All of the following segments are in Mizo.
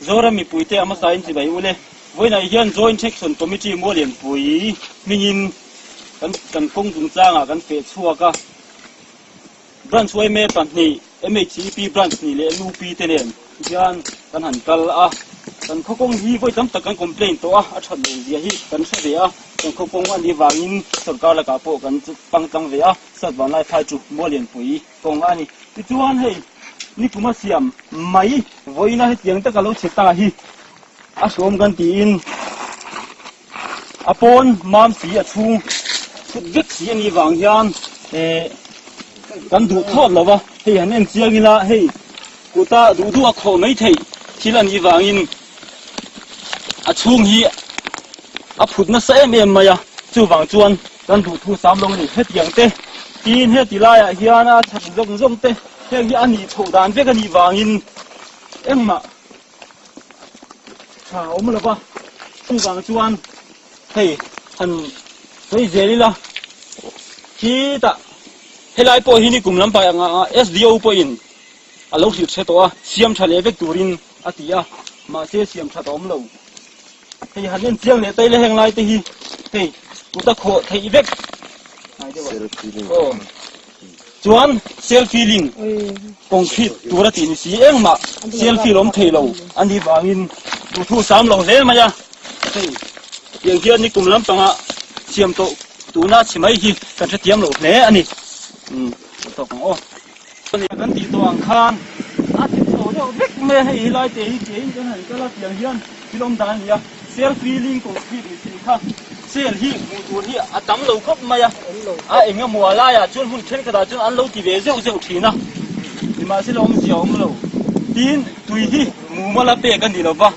Zoram mipuite a hmasain chibai u le. Vawiinah hian Joint Action Committee Mualianpui hmingin kan kan kawng chungchangah kan feh chhuak a. Branch yma pahnih, MHEP Branch hnih leh LUP te nen hian kan han kal a. Kan khaw kawng hi vawi tam tak kan complaint tawh a, a that loh zia hi kan hre ve a. Kan khaw kawng a nih vangin sorkar lakah pawh kan pangtlang ve a, Sat Vanlai Phai chu Mualianpui kawng a ni. Tichuan hei nikum a siam mai vawiina hetiang taka lo chhe ta hi a hrawm kan tiin a pawn mam si a chhung thut vek si a nih vang hian eh kan duh thawt lo va, hei han en chiang ila hei kuta duh duh a khawh mai theih thil a nih vangin a chhung hi a phut nasa em em mai a, chuvang chuan kan duh thu sam lo a ni. Hetiang te tin heti laiah hian a chhak zawng zawng te heng hi a nih chhoh dan vek a nih vangin engmah tha a awm lo va, chuvang chuan hei han sawi zel ila khitah helai pawh hi nikum lampang anga SDO pawhin a lo hrilh hre tawh a, siam tha leh vek turin a ti a, mahse siam that a awm lo. Hei han en chiang leh taila heng lai te hi hei kut a khawh theih vek aw chuan self healing concrete tur a tih ni si engmah self heal awm thei lo a nih vangin duhthu sam lo hle mai a, hei tiang hian nikum lampanga siam tawh tuna chhe mai hi kan hrethiam lo hle a ni. Umm tawk ang aw. Kan tih tawh ang khan a ti chho deuh vek mai a, hei helai te hi ke in kan han kal a tiang hian thil awm dan a ni a, self healing concrete ni si kha sel hi hmuh tur hi a tam lo khawp mai a, a eng emaw a laiah chuan hun thenkhatah chuan an lo ti ve zeuh zeuh thin a, nimahsela awmzia a awm lo. Tin, tui hi mumal a pek a ni lo va,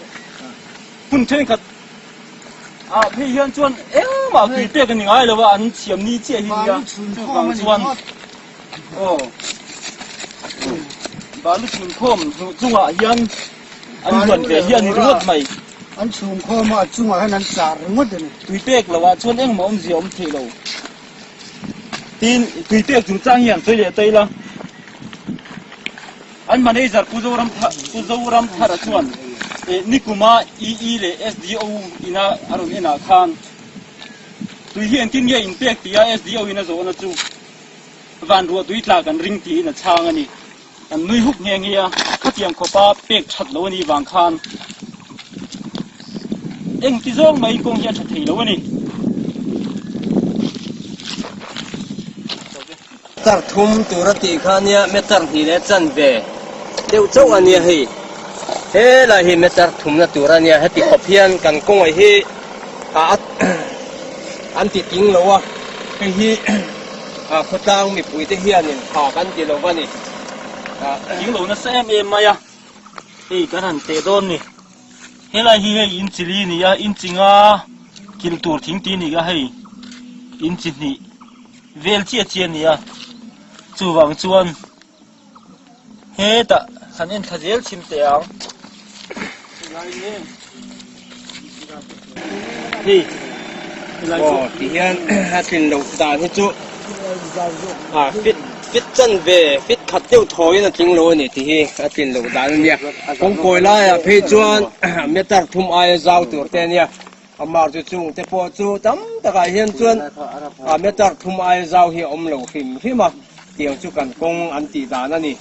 hun thenkhat ah phei hian chuan engmah tui pek a ni ngai lo va, an siam ni chiah hi nia, chuvang chuan. Aw balu chhunkhawm hnuh chungah hian an huan ve hi a ni ringawt mai. An chhungkhawm a, a chungah hian an char ringawt a ni. Tui pek lo ah chuan engmah awmzia awm thei lo. Tin, tui pek chungchang hi an sawi leh ta ila. An manager Pu Zoram Pu Zoram Thara chuan nikuma EE leh SDO ina a rawn enah khan tui hi engtin nge in pek tia SDO in a zawhna chu Van ruah tui tla kan ring tiin a chhang a ni. An nui huk nghe nghe a, khatiang khawpa pek that lo a nih vang khan engti zawng mai kawng hi a tha thei lo a ni. Meter thum tur a tih kha ania meter hnih leh chanve deuh chauh a nia hei. Helai hi meter thumna tur a nia heti khawp hian kan kawngah hi an ti ting lo a, hei hi khawtlang mipui te hianin tha kan ti lo va ni. Ting lo nasa em em mai a, hei kan han teh dawn ni. Helai hi hei inchi li a ni a, inchi nga kilh tur thing tih a ni a hei inchi hnih vel chiah chiah a ni a, chuvang chuan. Hetah han en thla zel chhim teh ang. Hei helai chu. Aw ti hian a tlin loh dan hi chu a fit fit chan ve fit khat deuh thawiin a tling lo a ni tih hi a tlin loh dan a nia. Kawngkawi laiah phei chuan meter thum aia zau tur te a nia. Amar chu chung te pawh chu tam takah hian chuan a meter thum aia zau hi a awm lo hrim hrim a, tiang chu kan kawng an tih dan a ni.